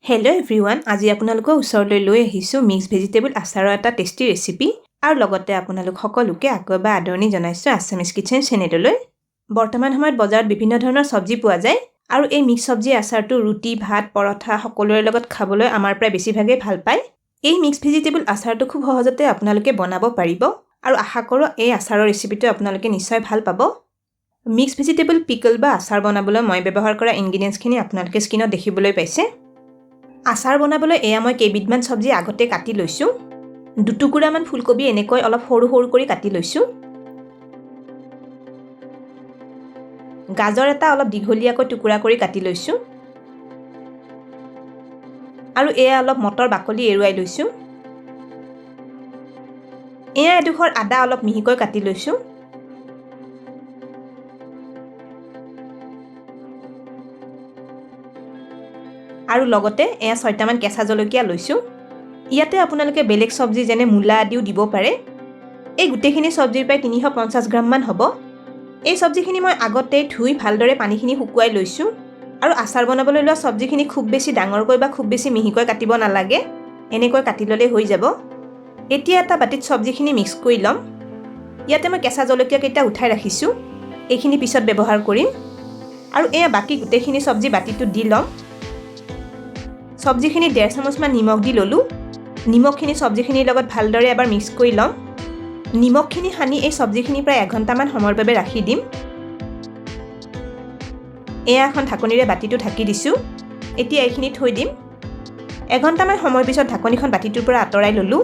Hello' everyone, আজি আপোনালোকৰ ওচৰলৈ লৈ আহিছোঁ মিক্স ভেজিটেবল আচাৰৰ এটা টেষ্টি ৰেচিপি আৰু লগতে আপোনালোক সকলোকে আকৌ এবাৰ আদৰণি জনাইছোঁ আছামিজ কিটচেন চেনেললৈ। বৰ্তমান সময়ত বজাৰত বিভিন্ন ধৰণৰ চব্জি পোৱা যায় আৰু এই মিক্স চব্জি আচাৰটো ৰুটি, ভাত, পৰঠা সকলোৰে লগত খাবলৈ আমাৰ প্ৰায় বেছিভাগেই ভাল পায়। এই মিক্স ভেজিটেবল আচাৰটো খুব সহজতে আপোনালোকে বনাব পাৰিব আৰু আশা কৰোঁ এই আচাৰৰ ৰেচিপিটো আপোনালোকে নিশ্চয় ভাল পাব। মিক্স ভেজিটেবল পিকল বা আচাৰ বনাবলৈ মই ব্যৱহাৰ কৰা ইনগ্ৰিডিয়েণ্টছখিনি আপোনালোকে স্ক্ৰীণত দেখিবলৈ পাইছে। আচাৰ বনাবলৈ এয়া মই কেইবিধমান চব্জি আগতে কাটি লৈছোঁ। দুটুকুৰামান ফুলকবি এনেকৈ অলপ সৰু সৰু কৰি কাটি লৈছোঁ। গাজৰ এটা অলপ দীঘলীয়াকৈ টুকুৰা কৰি কাটি লৈছোঁ আৰু এয়া অলপ মটৰ বাকলি এৰুৱাই লৈছোঁ। এয়া এডোখৰ আদা অলপ মিহিকৈ কাটি লৈছোঁ। আৰু লগতে এয়া 6টামান কেঁচা জলকীয়া লৈছোঁ। ইয়াতে আপোনালোকে বেলেগ চব্জি যেনে মূলা আদিও দিব পাৰে। এই গোটেইখিনি চব্জিৰ প্ৰায় 350 গ্ৰামমান হ'ব। এই চব্জিখিনি মই আগতে ধুই ভালদৰে পানীখিনি শুকুৱাই লৈছোঁ। আৰু আচাৰ বনাবলৈ লোৱা চব্জিখিনি খুব বেছি ডাঙৰকৈ বা খুব বেছি মিহিকৈ কাটিব নালাগে, এনেকৈ কাটি ল'লেই হৈ যাব। এতিয়া এটা বাতিত চব্জিখিনি মিক্স কৰি ল'ম। ইয়াতে মই কেঁচা জলকীয়াকেইটা উঠাই ৰাখিছোঁ, এইখিনি পিছত ব্যৱহাৰ কৰিম। আৰু এয়া বাকী গোটেইখিনি চব্জি বাতিটোত দি ল'ম। চব্জিখিনি 1.5 চামুচমান নিমখ দি ল'লোঁ। নিমখখিনি চব্জিখিনিৰ লগত ভালদৰে এবাৰ মিক্স কৰি ল'ম। নিমখখিনি সানি এই চব্জিখিনি প্ৰায় 1 ঘণ্টামান সময়ৰ বাবে ৰাখি দিম। এয়া এখন ঢাকনিৰে বাতিটো ঢাকি দিছোঁ। এতিয়া এইখিনি থৈ দিম। এঘণ্টামান সময়ৰ পিছত ঢাকনিখন বাতিটোৰ পৰা আঁতৰাই ল'লোঁ।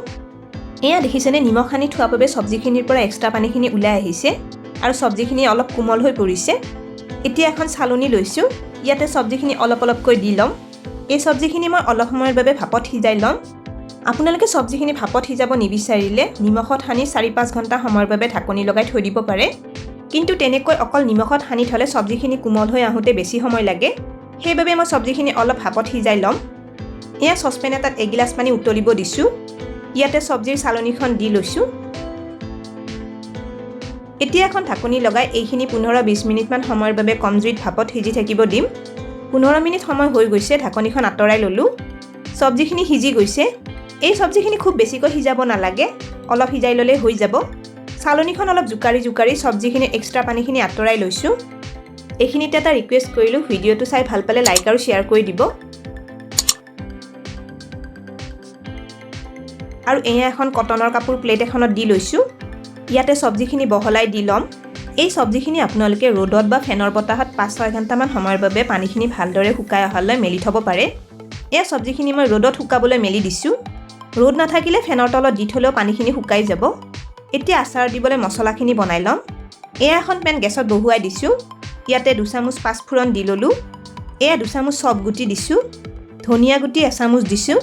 এয়া দেখিছেনে, নিমখ সানি থোৱাৰ বাবে চব্জিখিনিৰ পৰা এক্সট্ৰা পানীখিনি ওলাই আহিছে আৰু চব্জিখিনি অলপ কোমল হৈ পৰিছে। এতিয়া এখন চালনী লৈছোঁ, ইয়াতে চব্জিখিনি অলপ অলপকৈ দি ল'ম। এই চব্জিখিনি মই অলপ সময়ৰ বাবে ভাপত সিজাই ল'ম। আপোনালোকে চব্জিখিনি ভাপত সিজাব নিবিচাৰিলে নিমখত সানি 4-5 ঘণ্টা সময়ৰ বাবে ঢাকনি লগাই থৈ দিব পাৰে। কিন্তু তেনেকৈ অকল নিমখত সানি থ'লে চব্জিখিনি কোমল হৈ আহোঁতে বেছি সময় লাগে। সেইবাবে মই চব্জিখিনি অলপ ভাপত সিজাই ল'ম। এয়া চচপেন এটাত এগিলাচ পানী উতলিব দিছোঁ। ইয়াতে চব্জিৰ চালনীখন দি লৈছোঁ। এতিয়া এখন ঢাকনি লগাই এইখিনি 15-20 মিনিটমান সময়ৰ বাবে কম জুইত ভাপত সিজি থাকিব দিম। 15 মিনিট সময় হৈ গৈছে, ঢাকনিখন আঁতৰাই ল'লোঁ। চব্জিখিনি সিজি গৈছে। এই চব্জিখিনি খুব বেছিকৈ সিজাব নালাগে, অলপ সিজাই ল'লেই হৈ যাব। চালনীখন অলপ জোকাৰি জোকাৰি চব্জিখিনিৰ এক্সট্ৰা পানীখিনি আঁতৰাই লৈছোঁ। এইখিনিতে এটা ৰিকুৱেষ্ট কৰিলোঁ, ভিডিঅ'টো চাই ভাল পালে লাইক আৰু শ্বেয়াৰ কৰি দিব। আৰু এয়া এখন কটনৰ কাপোৰ প্লেট এখনত দি লৈছোঁ। ইয়াতে চব্জিখিনি বহলাই দি ল'ম। এই চব্জিখিনি আপোনালোকে ৰ'দত বা ফেনৰ বতাহত 5-6 ঘণ্টামান সময়ৰ বাবে পানীখিনি ভালদৰে শুকাই অহালৈ মেলি থ'ব পাৰে। এয়া চব্জিখিনি মই ৰ'দত শুকাবলৈ মেলি দিছোঁ। ৰ'দ নাথাকিলে ফেনৰ তলত দি থ'লেও পানীখিনি শুকাই যাব। এতিয়া আচাৰ দিবলৈ মছলাখিনি বনাই ল'ম। এয়া এখন পেন গেছত বহুৱাই দিছোঁ। ইয়াতে 2 চামুচ পাঁচফোৰণ দি ল'লোঁ। এয়া 2 চামুচ চব গুটি দিছোঁ, ধনিয়া গুটি এচামুচ দিছোঁ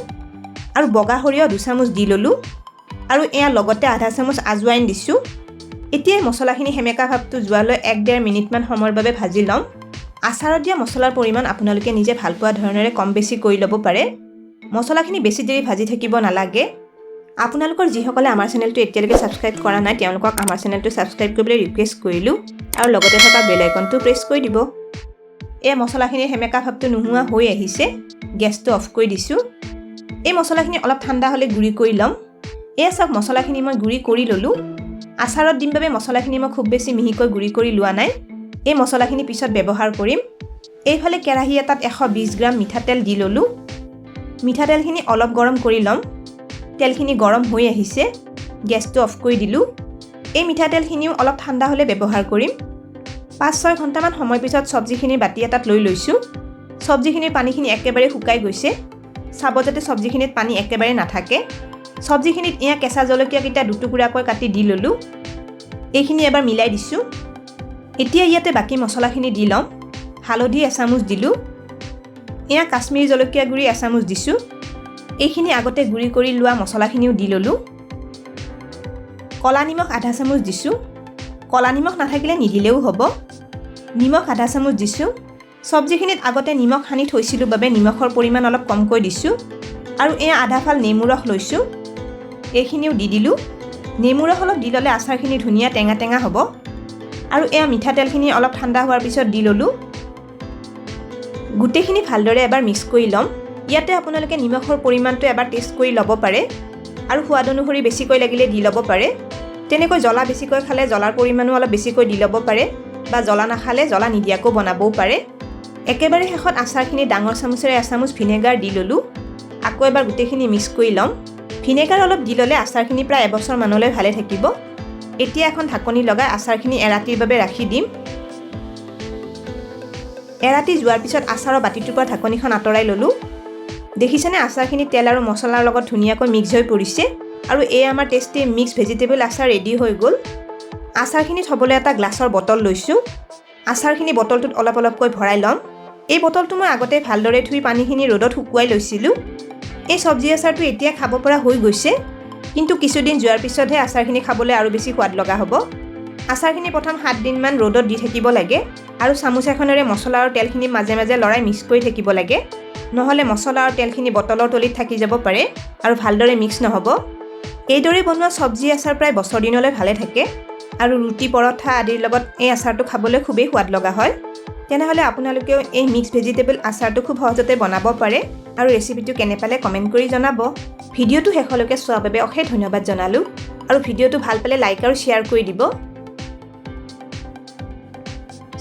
আৰু বগা সৰিয়হ 2 চামুচ দি ল'লোঁ। আৰু এয়া লগতে আধা চামুচ আজৱাইন দিছোঁ। এতিয়া এই মছলাখিনি সেমেকা ভাৱটো যোৱালৈ 1-1.5 মিনিটমান সময়ৰ বাবে ভাজি ল'ম। আচাৰত দিয়া মছলাৰ পৰিমাণ আপোনালোকে নিজে ভাল পোৱা ধৰণেৰে কম বেছি কৰি ল'ব পাৰে। মছলাখিনি বেছি দেৰি ভাজি থাকিব নালাগে। আপোনালোকৰ যিসকলে আমাৰ চেনেলটো এতিয়ালৈকে ছাবস্ক্ৰাইব কৰা নাই, তেওঁলোকক আমাৰ চেনেলটো ছাবস্ক্ৰাইব কৰিবলৈ ৰিকুৱেষ্ট কৰিলোঁ আৰু লগতে থকা বেল আইকনটো প্ৰেছ কৰি দিব। এই মছলাখিনিৰ সেমেকা ভাৱটো নোহোৱা হৈ আহিছে, গেছটো অফ কৰি দিছোঁ। এই মছলাখিনি অলপ ঠাণ্ডা হ'লে গুড়ি কৰি ল'ম। এয়া চাওক, মছলাখিনি মই গুড়ি কৰি ল'লোঁ। আচাৰত দিম বাবে মছলাখিনি মই খুব বেছি মিহিকৈ গুড়ি কৰি লোৱা নাই। এই মছলাখিনি পিছত ব্যৱহাৰ কৰিম। এইফালে কেৰাহী এটাত 120 গ্ৰাম মিঠাতেল দি ল'লোঁ। মিঠাতেলখিনি অলপ গৰম কৰি ল'ম। তেলখিনি গৰম হৈ আহিছে, গেছটো অফ কৰি দিলোঁ। এই মিঠাতেলখিনিও অলপ ঠাণ্ডা হ'লে ব্যৱহাৰ কৰিম। 5-6 ঘণ্টামান সময় পিছত চব্জিখিনি বাতি এটাত লৈ লৈছোঁ। চব্জিখিনিৰ পানীখিনি একেবাৰে শুকাই গৈছে। চাব যাতে চব্জিখিনিত পানী একেবাৰে নাথাকে। চব্জিখিনিত এয়া কেঁচা জলকীয়াকেইটা দুটুকুৰাকৈ কাটি দি ল'লোঁ। এইখিনি এবাৰ মিলাই দিছোঁ। এতিয়া ইয়াতে বাকী মছলাখিনি দি ল'ম। হালধি এচামুচ দিলোঁ। এয়া কাশ্মীৰী জলকীয়া গুড়ি এচামুচ দিছোঁ। এইখিনি আগতে গুড়ি কৰি লোৱা মছলাখিনিও দি ল'লোঁ। ক'লা নিমখ আধা চামুচ দিছোঁ। ক'লা নিমখ নাথাকিলে নিদিলেও হ'ব। নিমখ আধা চামুচ দিছোঁ। চব্জিখিনিত আগতে নিমখ সানি থৈছিলোঁ বাবে নিমখৰ পৰিমাণ অলপ কমকৈ দিছোঁ। আৰু এয়া আধা ফাল নেমু ৰস লৈছোঁ, এইখিনিও দি দিলোঁ। নেমু ৰস অলপ দি ল'লে আচাৰখিনি ধুনীয়া টেঙা টেঙা হ'ব। আৰু এয়া মিঠাতেলখিনি অলপ ঠাণ্ডা হোৱাৰ পিছত দি ল'লোঁ। গোটেইখিনি ভালদৰে এবাৰ মিক্স কৰি ল'ম। ইয়াতে আপোনালোকে নিমখৰ পৰিমাণটো এবাৰ টেষ্ট কৰি ল'ব পাৰে আৰু সোৱাদ অনুসৰি বেছিকৈ লাগিলে দি ল'ব পাৰে। তেনেকৈ জ্বলা বেছিকৈ খালে জ্বলাৰ পৰিমাণো অলপ বেছিকৈ দি ল'ব পাৰে বা জ্বলা নাখালে জ্বলা নিদিয়াকৈও বনাবও পাৰে। একেবাৰে শেষত আচাৰখিনি ডাঙৰ চামুচেৰে এচামুচ ভিনেগাৰ দি ল'লোঁ। আকৌ এবাৰ গোটেইখিনি মিক্স কৰি ল'ম। ভিনেগাৰ অলপ দি ল'লে আচাৰখিনি প্ৰায় এবছৰ মানলৈ ভালে থাকিব। এতিয়া এখন ঢাকনি লগাই আচাৰখিনি এৰাতিৰ বাবে ৰাখি দিম। এৰাতি যোৱাৰ পিছত আচাৰৰ বাতিটোৰ পৰা ঢাকনিখন আঁতৰাই ল'লোঁ। দেখিছেনে, আচাৰখিনি তেল আৰু মছলাৰ লগত ধুনীয়াকৈ মিক্স হৈ পৰিছে। আৰু এই আমাৰ টেষ্টি মিক্স ভেজিটেবল আচাৰ ৰেডি হৈ গ'ল। আচাৰখিনি থ'বলৈ এটা গ্লাছৰ বটল লৈছোঁ। আচাৰখিনি বটলটোত অলপ অলপকৈ ভৰাই ল'ম। এই বটলটো মই আগতে ভালদৰে ধুই পানীখিনি ৰ'দত শুকুৱাই লৈছিলোঁ। এই চব্জি আচাৰটো এতিয়া খাব পৰা হৈ গৈছে, কিন্তু কিছুদিন যোৱাৰ পিছতহে আচাৰখিনি খাবলৈ আৰু বেছি সোৱাদ লগা হ'ব। আচাৰখিনি প্ৰথম 7 দিনমান ৰ'দত দি থাকিব লাগে আৰু চামুচ এখনেৰে মছলা আৰু তেলখিনি মাজে মাজে লৰাই মিক্স কৰি থাকিব লাগে। নহ'লে মছলা আৰু তেলখিনি বটলৰ তলিত থাকি যাব পাৰে আৰু ভালদৰে মিক্স নহ'ব। এইদৰে বনোৱা চব্জি আচাৰ প্ৰায় বছৰ দিনলৈ ভালে থাকে আৰু ৰুটি, পৰঠা আদিৰ লগত এই আচাৰটো খাবলৈ খুবেই সোৱাদ লগা হয়। তেনেহ'লে আপোনালোকেও এই মিক্স ভেজিটেবল আচাৰটো খুব সহজতে বনাব পাৰে আৰু ৰেচিপিটো কেনে পালে কমেণ্ট কৰি জনাব। ভিডিঅ'টো শেষলৈকে চোৱাৰ বাবে অশেষ ধন্যবাদ জনালোঁ আৰু ভিডিঅ'টো ভাল পালে লাইক আৰু শ্বেয়াৰ কৰি দিব।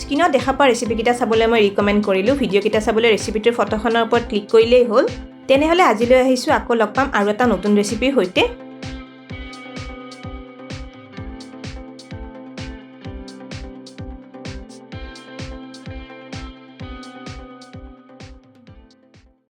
স্ক্ৰীণত দেখা পোৱা ৰেচিপিকেইটা চাবলৈ মই ৰিকমেণ্ড কৰিলোঁ। ভিডিঅ'কেইটা চাবলৈ ৰেচিপিটোৰ ফটোখনৰ ওপৰত ক্লিক কৰিলেই হ'ল। তেনেহ'লে আজিলৈ আহিছোঁ। আকৌ লগ পাম আৰু এটা নতুন ৰেচিপিৰ সৈতে।